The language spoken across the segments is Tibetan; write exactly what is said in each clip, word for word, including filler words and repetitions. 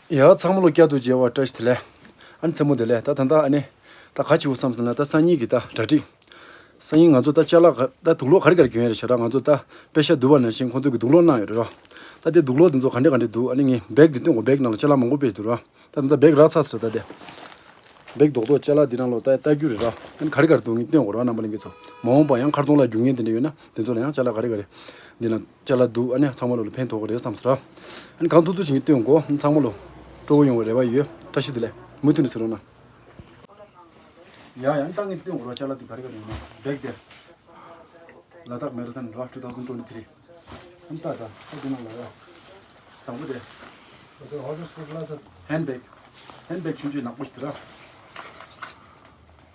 ཡ་ཚང་མ་ལོ་བསྐྱར་དུ་མཇལ་བ་བཀྲ་ཤིས་བདེ་ལེགས། ཨ་ནི་མཚན་མོ་བདེ་ལེགས། ད་ད་ལྟ་ཨ་ནི་ད་ག་བྱེད་དགོས་བསམ་སོང་ན། ད་སང་ཉིན་གྱི་ད་གྲ་སྒྲིག་སང་ཉིན་ང་ཚོ་ད་ཅ་ལག་ག་ད་དུག་ལོག་ག་རེ་ག་རེ་གྱོན་ཡ་རེད་ཤག་ར། ང་ཚོ་ད་དཔེ་ཤ་བསྡུ་བ་ནང་བཞིན་ཁོང་ཚོ་གི་དུག་ལོག་གནང་ཡོད་རེད་ར། ད་དེ་དུག་ལོག་དེ་ཚོ་ག་འདྲ་ག་འདྲ་འདུག་ཨ་ནི་ངས་བེག་དེ་སྟོན་གོ། བེག་ནང་ལ་ཅ་ལག་མང་པོ་དཔེ་འདུག་ར། ད་ད་ལྟ་བེག་རག་ཚར་སོང་ད་དེ། བེག་རྡོག་རྡོག་ཅ་ལག་འདི་ནང་ལོགས་ལྟ་ལྟ་རྒྱུ་རེད་ར། ཨ་ནི་ག་རེ་ག་རེ་འདུག་ངས་སྟོན་གོ་ར། རྣམ་པ་ལྷན་རྒྱས་ཚོ་མ་འོངས་པ་ཡང་མཁར་གདོང་ལ་རྒྱུག་མཁན་དེ་འདྲ་ཡོད་ན་དེ་ཚོ་ལ་ཡང་ཅ་ལག་ག་རེ་ག་རེ་འདི་ན་ཅ་ལག་འདུག་ཨ་ནི་ཚང་མ་ལོ་ལ་ཕན་ཐོགས་ཀྱི་རེད་བསམ་སོང་ར། ཨ་ནི་གང་ཐུབ་ཐུབ་བྱེད་ཀྱི་སྟོན་གོ། ཨ་ནི་ཚང་མ་ལོ་སྤྲོ་བོ་ཡོང་བའི་རེ་བ་ཡོད། བཀྲ་ཤིས་བདེ་ལེགས། མུ་མཐུད་ནས་གཟིགས་རོགས་གནང་། ཡ་ཡ། ཨ་ནི་ད་ངས་སྟོན་གོ་ར། ཅ་ལག་འདི་ག་རེ་ག་རེ་ཡོད་ན། བེག་དེ་ལ་དྭགས་མེ་ར་ཐོན་ར། two thousand twenty three། ཨ་ནི་ད་ད་ད་འདི་ནང་ལ་ར། དང་པོ་དེ། ཧན་བེག་ཧན་བེག་ཆུང་ཆུང་ནག་པོ་ཞིག་དེ་ར།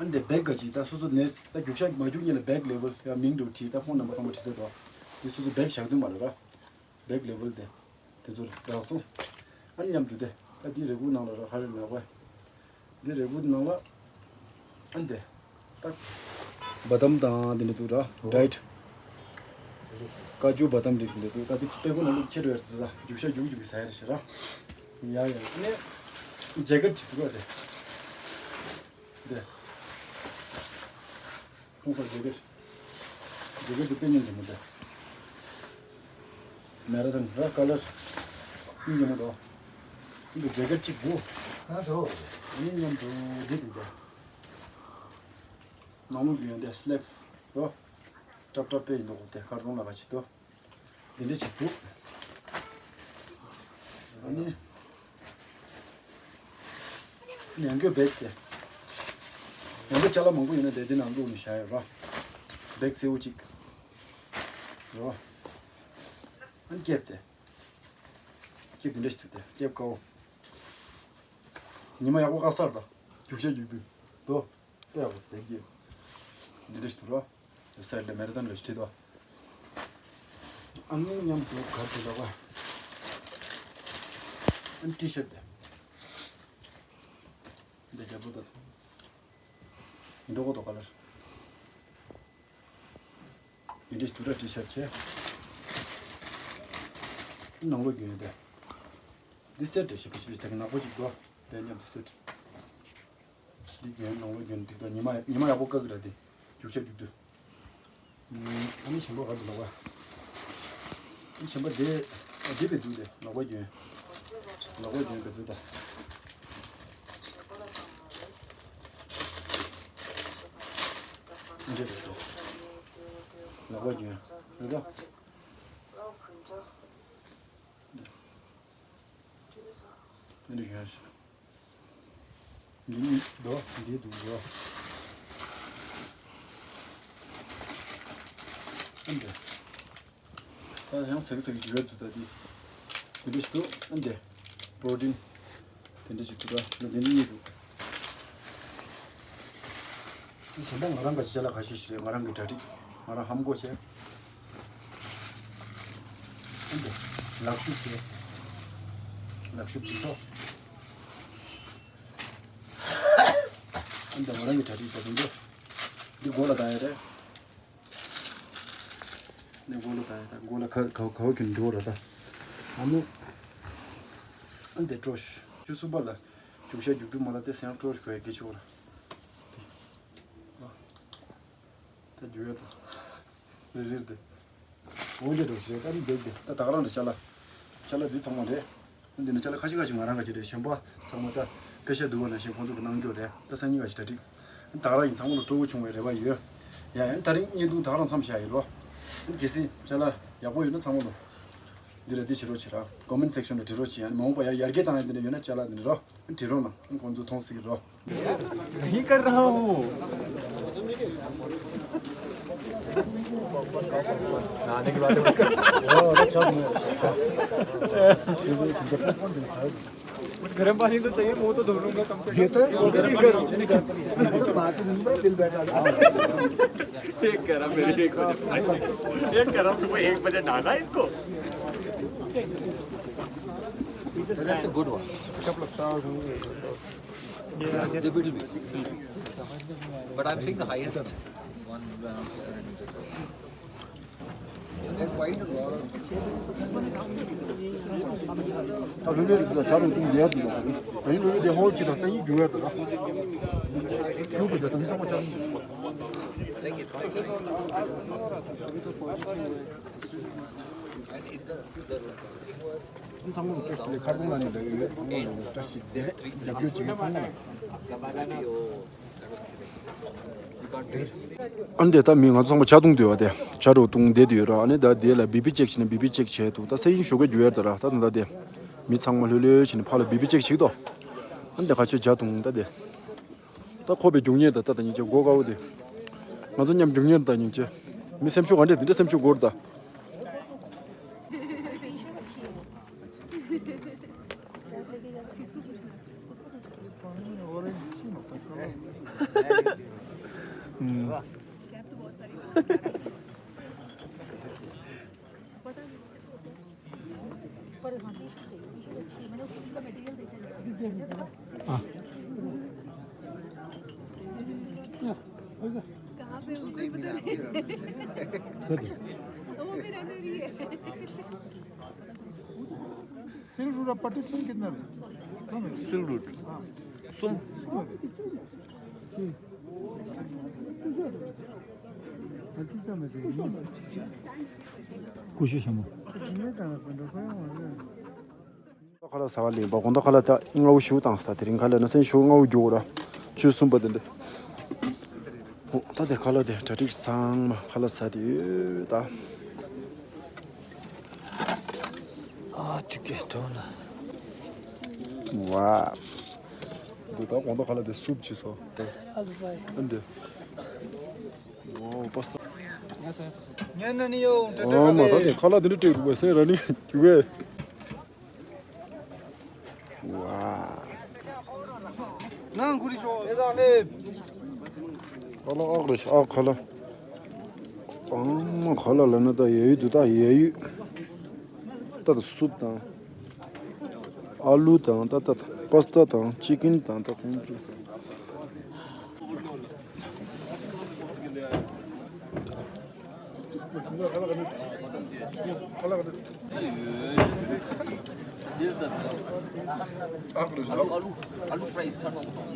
ཨ་ནི་དེ་བེག་ག་ཅིག་ད་སོ་སོ་ནས་ད་རྒྱུག་ཤ་མ་རྒྱུག་སྔོན་ལ་བེག་ལེ་བལ་ཡ་མིང་དུ་བྲིས། ད་ཕོན་ནམ་བར་ཚང་མ་བྲིས་ཚར་འདུག་འདི་སོ་སོ་བེག་བཞག་དུས་མ་རེད་ར། བེག་ལེ་བལ་དེ་དེ་ཚོ་རག་སོང་། ཨ་ནི་མཉམ་དུ་དེ་ད་འདི་རེ་སྒུག་ནང་ལ་ར། ཧ་རེ་ནག་པ། འདི་རེ་སྒུག་ནང་ལ་ཨ་ནི་དེ་ད་བ་དམ་དང་དེ་འདྲ་འདུག་ར། ཌའེཊ། ཀ་ཅུ་བ་དམ་རིགས་དེ་འདྲ་འདུག་ད་འདི་དཔེ་ཁོ་ན་ལུག་ཁྱེར་བའི་རྩི་ད་རྒྱུག་ཤ་རྒྱུག་རྒྱུག་གི་ཟ་ཡ་རེད་ཤག་ར། ཡ་ཡ། ཨ་ནི་ཇེ་ཀེཊ་ཅིག་འདུག་ག་དེ། འདི་ཁོང་ཚོ་ཇེ་ཀེཊ། ཇེ་ཀེཊ་དེ་དཔེ་སྙིང་རྗེ་མོ་འདུག་མེ་ར་ཐོན་ར། ཀ་ལར་སྙིང་རྗེ་མོ་འདུག་འདི་ཇེ་ཀེཊ་གཅིག་འདུག་ང་ཚོ་ཨ་ནི་མཉམ་དུ་འདི་འདུག་སྟེ། ནང་ལོགས་ཀྱི་ཡོན་ཏན་སི་ལེག་སི་འདུག་སྲབ་སྲབ་དཔེ་ཡིན་འདུག་སྟེ། ཁར་ཚོང་ལ་ག་ཅིག་འདུག་འདི་འདྲ་ཅིག་འདུག་ཨ་ནི། ཡང་སྒོས་བེག་དེ། ཡང་སྒོས་ཅ་ལག་མང་པོ་ཡོད་ན་དེ་འདི་ནང་བླུགས་ནས་བཞག་ཡོད་ར། བེག་སེར་པོ་གཅིག་ར། ཨ་ནི་ཀེབ་དེ། ཀེབ་འདི་འདྲ་ཞིག་འདུག་སྟེ། ཀེབ་དཀར་པོ། ཉི་མ་ཡག་པོ་བཀག་ས་རེད་ད། རྒྱུག་ཤ་རྒྱུག་དུས་དོ། དཔེ་ཡག་པོ་དེ་གི། འདི་འདྲ་ཞིག་འདུག་ར། སའིཌ་ལ་མེ་ར་ཐོན་ལ་ཞིག་བྲིས་འདུག་ཨ་ནི་མཉམ་དུ་གར་དུ་ལོག་པ། ཨ་ནི་ཊི་ཤར་ཊི་དེ། འདི་རྒྱལ་པོ་དང་། འདི་མདོག་མདོག་ཁ་ལར། འདི་འདྲ་ཞིག་འདུག་ར། ཊི་ཤར་ཊི་བྱས། ནང་ལོགས་རྒྱུན་དེ། འདི་སེ་ཊི་རེད་ཤག་ཕལ་ཆེར་དེ་གི་ནག་པོ་ཅིག་འདུག་དེ་མཉམ་དུ་སེ་ཊི། འདི་རྒྱུན་ནང་ལོགས་རྒྱུན་འདི་འདུག་ཉི་མ་ཉི་མ་ཡག་པོ་བཀག་གི་ར། དེ་རྒྱུག་ཤ་རྒྱུག་དུས། ཨ་ནི་གཞན་པ་ག་འདུག་ལབ་པ། གཞན་པ་དེ་དེ་བས་འདུག་དེ་ལག་པ་རྒྱུན། ལག་པ་རྒྱུན་བས་འདུག་ད། འདི་རེད་འདུག་ལག་པ་རྒྱུན་རེད་ད། འདི་ཡོད་ཤག་འདི་ནི་རྡོ་འདི་འདུག་རྡོ། ཨ་འདི། ད་ཡང་ཟེར་གི་ཟེར་གི་འགྱུར་བ་འདུག་ད་འདི། འདི་འདྲ་ཞིག་འདུག་ཨ་འདི། པྲོ་ཊིན། དེ་འདྲ་ཞིག་འདུག་ད། འདི་འདི་གཉིས་འདུག་གཞན་པ་ང་རང་གི་ཅ་ལག་ཁ་ཤས་ཤིག་རེད། ང་རང་གི་གྲ་སྒྲིག་ང་རང་ཧམ་གོ་བྱས། ཨ་འདི། ལག་ཤུབས་བྱས། ལག་ཤུབས་བྱས་སོ། ཨ་འདི་ང་རང་གི་གྲ་སྒྲིག་བྱས། འདི་འདི་མགོ་ལ་བཏགས་ཡ་རེད། འདི་མགོ་ལ་བཏགས་ཡ། ད་མགོ་ལ་ཁ་ཁ་ཁ་བ་གྱོན་འགྲོ་ར་ད། ཨ་ནི། ཨ་འདི་ཀྲོ་ཤུ། ཆུ་སུ་པ་ལ་རྒྱུག་ཤ་རྒྱུག་དུས་མ་ལ་དེ་སེང་ཀྲོ་ཤུ་གོ་ཡ་གི་ཆུ་བ་ལ། ད་རྒྱུག་ཡ་ད། རེད་རེད་དེ། འོ་འདི་འགྲོ་ཞེས་ད་ནི་བསྡད་དེ། ད་ད་ག་རང་རེད་ཅ་ལག་ཅ་ལག་འདི་ཚང་མ་རེད། འདི་ནི་ཅ་ལག་ཁ་ཤས་ཁ་ཤས་ང་རང་ག་ཅི་རེད། གཞན་པ་ཚང་མ་ད་དཔེ་ཤ་བསྡུ་བ་ནང་བཞིན་ཁོང་ཚོ་གི་གནང་རྒྱུ་རེད། ད་སང་ཉིན་ག་ཞིག་གྲ་སྒྲིག་ད་ག་རང་ཡིན། ཚང་མ་ལ་སྤྲོ་བོ་བྱུང་བའི་རེ་བ་ཡོད། ཡ་ཡ་ད་རིང་བརྙན་ཐུང་ད་ག་རང་མཚམས་བཞག་ཡིན་རོ། གལ་སྲིད་ཅ་ལག་ཡག་པོ་ཡོད་ན་ཚང་མ་ལ་འདི་ལ་འདི་བྱེད་རོགས་བྱེད་ར། ཀོ་མེན་སེག་ཤོན་ལ་འབྲི་རོགས་བྱེད། ཡང་མ་འོངས་པ་ཡང་ཡར་རྒྱས་བཏང་ཡ་འདི་འདྲ་ཡོད་ན་ཅ་ལག་འདི་འདྲ་རོ། འབྲི་རོགས་གནང་། ཁོང་ཚོ་མཐོང་སྲིད་ཀྱི་རོ། नहीं कर रहा हूँ। नहाने की बात है। कुछ गर्म पानी तो चाहिए, मुंह तो धो लूंगा कम से कम। ये तो है। ये करो। बात नहीं, दिल बैठा था। एक गरम मेरे एक बजे, एक गरम सुबह एक बजे डाला इसको। That's a good one. But I'm seeing the highest one around six hundred meters. ད་ལྷོད་ལྷོད་རེད་འདུག་ད་ཇ་རུ་བཏུང་བསྡད་འདུག་ད་ཡིན་ལྷོད་ལྷོད་དེ་ཧོལ་གྱི་ད་སང་ཉིན་རྒྱུག་ཡ་ད་ད་རྒྱུག་གི་ད་ད་ཚང་མ་ཇ་རུ། ཚང་མ་ལ་ཁ་རྡུང་ལ་ནི་ལ་ཡོད་ཚང་མ་ལ་བཀྲ་ཤིས་བདེ་ལེགས་རྒྱབ་སྐྱོར་བྱེད་མཁན་ཚང་མ་ལ། ཨ་ནི་དེ་ད་མི་ང་ཚོ་ཚང་མ་ཇ་བཏུང་བསྡད་པ་དེ་ཇ་རུ་བཏུང་བསྡད་དེ་ཡོད་ར། ཨ་ནི་ད་དེ་ལ་བི་པི་ཅེག་བྱས་ནས་བི་པི་ཅེག་བྱས་འདུག་ད་སང་ཉིན་ཞོགས་ཀས་རྒྱུག་ཡ་ད་ར། ད་ད་ད་དེ་མི་ཚང་མ་ལྷོད་ལྷོད་བྱས་ནས་ཕར་ལ་བི་པི་ཅེག་བྱེད་ཀྱི་འདུག་ཨ་ནི་དེ་ཁ་ཆེ་ཇ་བཏུང་ད་དེ། ད་ཁོ་པའི་རྒྱུག་གཉེར་ད་ལྟ་ད་སྙིང་རྗེ་མགོ་དཀར་བོ་དེ། ང་ཚོ་མཉམ་རྒྱུག་གཉེར་ད་སྙིང་རྗེ། མི་སེམས་ཤུགས་ག་འདྲས་དེ་འདྲས་སེམས་ཤུགས་འགོར་ད། silk route का पार्टिसिपेंट कितना है? Silk route. हाँ। सुम। सुम है। कुछ समझ। ཁ་ལག་ཟ་བ་ལེན་པ་དགོང་དག་ཁ་ལག་ད་སྔ་བོ་ཞིག་བཏང་ས། དེ་རིང་ཁ་ལག་ན་སེམས་ཤུགས་སྔ་བོ་རྒྱུག་ར། ཆུ་གསུམ་པ་དེ་འདྲ། ཨོ་ད་དེ་ཁ་ལག་དེ་གྲ་སྒྲིག་ཚང་མ་ཁ་ལག་ཟ་དེ་ཡོད་ད། ཨ་ཅིག་གེ་གྲོ་ན། ཝ། འདི་ད་དགོང་དག་ཁ་ལག་དེ་སུབ་ཅིག་ཟ། ཨ་འདི། ཨོ་པ་སྟ། ཉན་ན་ནི་ཡོང་། ཨ་མ་ད་དེ་ཁ་ལག་དེ་འདྲ་སྤྲད་དགོས་པ་སེ་ར་ནི་རྒྱུག་གེ། ཝ། ནང་ཁུ་རི་ཤོ་ཨེ་ད་ལེ། ཁ་ལག་ཨག་རེ་ཤ་ཨག་ཁ་ལག་ཨང་མ་ཁ་ལག་ལ་ན་ད་ཡ་ཡུ་དུ་ད་ཡ་ཡུ། ད་ད་སུབ་དང་། ཨ་ལུ་དང་ད་ད་པ་སྟ་དང་ཅི་ཀིན་དང་ད་ཁོང་ཚོ། ཨ་ལུ་ཨ་ལུ་ཨ་ལུ་ཕ་རའི་ཚར་ནང་དུ་གཏོང་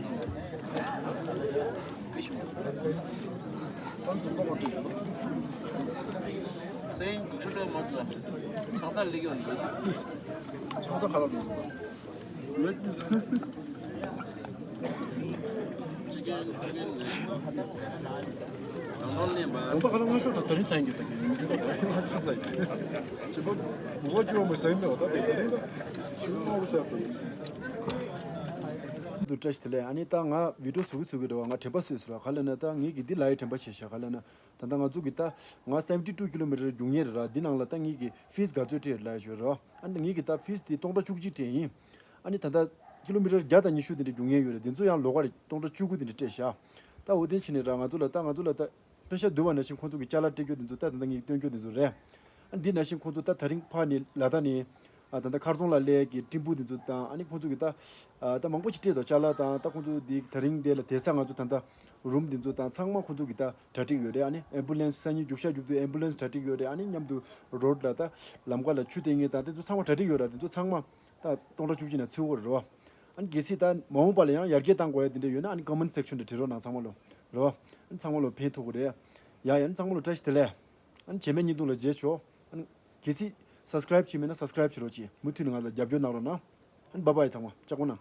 སོང་། སེང་གུ་ཤུ་ཏོ་མ་ཏོ་ཆང་ས་ལེགས་ཡོད་འདུག་ཆང་ས་ཁ་ལག་འདུག་ཅི་གེ་ཅི་གེ་ནས་དང་ནོར་ལེན་པ། ཁོང་པ་ཁ་ལག་སྔ་ཤོས་དང་དེ་རིང་ཚན་གྱི་དང་གི་མི་འདུག་ད་སྔ་ཤོས་ཚན་གྱི་ཅི་པ་བུ་བ་ཅི་བ་མི་ཟ་ཡིན་ནོ་ད་དེ་དེ་རིང་ད་ཤི་བོ་མ་རུ་ཟ་དང་། འདུག་བཀྲ་ཤིས་བདེ་ལེགས། ཨ་ནི་ད་ང་བི་ཌིའོ་བཟོ་གི་བཟོ་གི་རེད་བ། ང་དྲན་པ་སོས་སོ་ར། ག་ལ་ན་ད་ངེད་ཀྱི་འདི་ལ་ཡི་དྲན་པ་བྱས་ཤག་ག་ལ་ན་ད་ད་ང་ཚོ་གི་ད་ང་seventy two kilometer རྒྱུག་མཁན་རེད་ར། འདི་ནང་ལ་ད་ངེད་ཀྱི་ཕིས་ག་ཚོད་སྤྲད་ལ་ཡི་ཞོར་ར། ཨ་ནི་ངེད་ཀྱི་ད་ཕིས་དེ་སྟོང་ཕྲག་བཅུ་གཅིག་སྤྲད་ཡིན། ཨ་ནི་ད་ལྟ་ཀི་ལོ་མི་ཊར་བརྒྱ་དང་ཉི་ཤུ་དེ་འདྲ་རྒྱུག་མཁན་ཡོད་རེད། དེ་ཚོ་ཡང་ལོགས་ཀ་རེ་སྟོང་ཕྲག་བཅུ་དགུ་དེ་འདྲ་སྤྲད་ཤག་ད་འོ་དེ་ཕྱིན་ནས་ར་ང་ཚོ་ལ་ད་ང་ཚོ་ལ་ད་པེ་ཤ་བསྡུ་བ་ནང་བཞིན་ཁོང་ཚོ་གི་ཅ་ལག་སྤྲད་རྒྱུ་དེ་ཚོ་ད་ད་ལྟ་ངས་སྟོན་རྒྱུ་དེ་ཚོ་རེད། ཨ་འདི་ནང་བཞིན་ཁོང་ཚོ་ད་ད་རིང་ཕར་ནས་ལ་དྭགས་ནས་ཨ་ད་ལྟ་མཁར་རྫོང་ལ་སླེབས་ཀྱི་སྤྲིན་ཕུང་དེ་ཚོ་དང་། ཨ་ནི་ཁོང་ཚོ་གི་ད་ཨ་ད་མང་པོ་ཞིག་སྤྲད་དོ་ཅ་ལག་དང་། ད་ཁོང་ཚོ་འདི་ད་རིང་འདི་ལ་བསྡད་ས་ང་ཚོ་ད་ལྟ་རུམ་དེ་ཚོ་དང་ཚང་མ་ཁོང་ཚོ་གི་ད་གྲ་སྒྲིག་ཡོད་རེད། ཨ་ནི་ཨེམ་བུ་ལན་སི་སང་ཉིན་རྒྱུག་ཤག་རྒྱུག་དུས་ཨེམ་བུ་ལན་སི་གྲ་སྒྲིག་ཡོད་རེད། ཨ་ནི་མཉམ་དུ་རོཌ་ལ་ད་ལམ་ཁ་ལ་ཆུ་སྟེར་མཁན་དང་དེ་ཚོ་ཚང་མ་གྲ་སྒྲིག་ཡོད་ར། དེ་ཚོ་ཚང་མ། ད་སྟོང་ཕྲག་བཅུ་གཅིག་ནང་ཚུད་ཡོད་རེད་རོ། ཨ་ནི་གལ་སྲིད་ད་མ་འོངས་པ་ལ་ཡང་ཡར་རྒྱས་གཏང་དགོས་ཡ་དེ་འདྲ་ཡོད་ན་ཨ་ནི་ཀོ་མེན་ཊི་སེག་ཤོན་དུ་བྲིས་རོགས་གནང་ཚང་མ་ལོ། རེད་བ། ཨ་ནི་ཚང་མ་ལོ་ཕན་ཐོགས་ཀྱི་རེད། ཡ་ཡ་ཨ་ནི་ཚང་མ་ལོ་བཀྲ་ཤིས་བདེ་ལེགས། ཨ་ནི་རྗེས་མའི་བརྙན་ཐུང་ལ་མཇལ་ཆོག་ཨ་ནི་གལ་སྲིད་སབ་སི་ཀ་རེབ་བྱས་མེད་ན་སབ་སི་ཀ་རེབ་བྱེད་རོགས་གྱིས། མུ་མཐུད་ནས་ང་ལ་རྒྱབ་སྐྱོར་གནང་རོགས་གནང་། ཨ་ནི་བྷའི་བྷའི་ཚང་མ་ལྕགས་པོ་གནང་།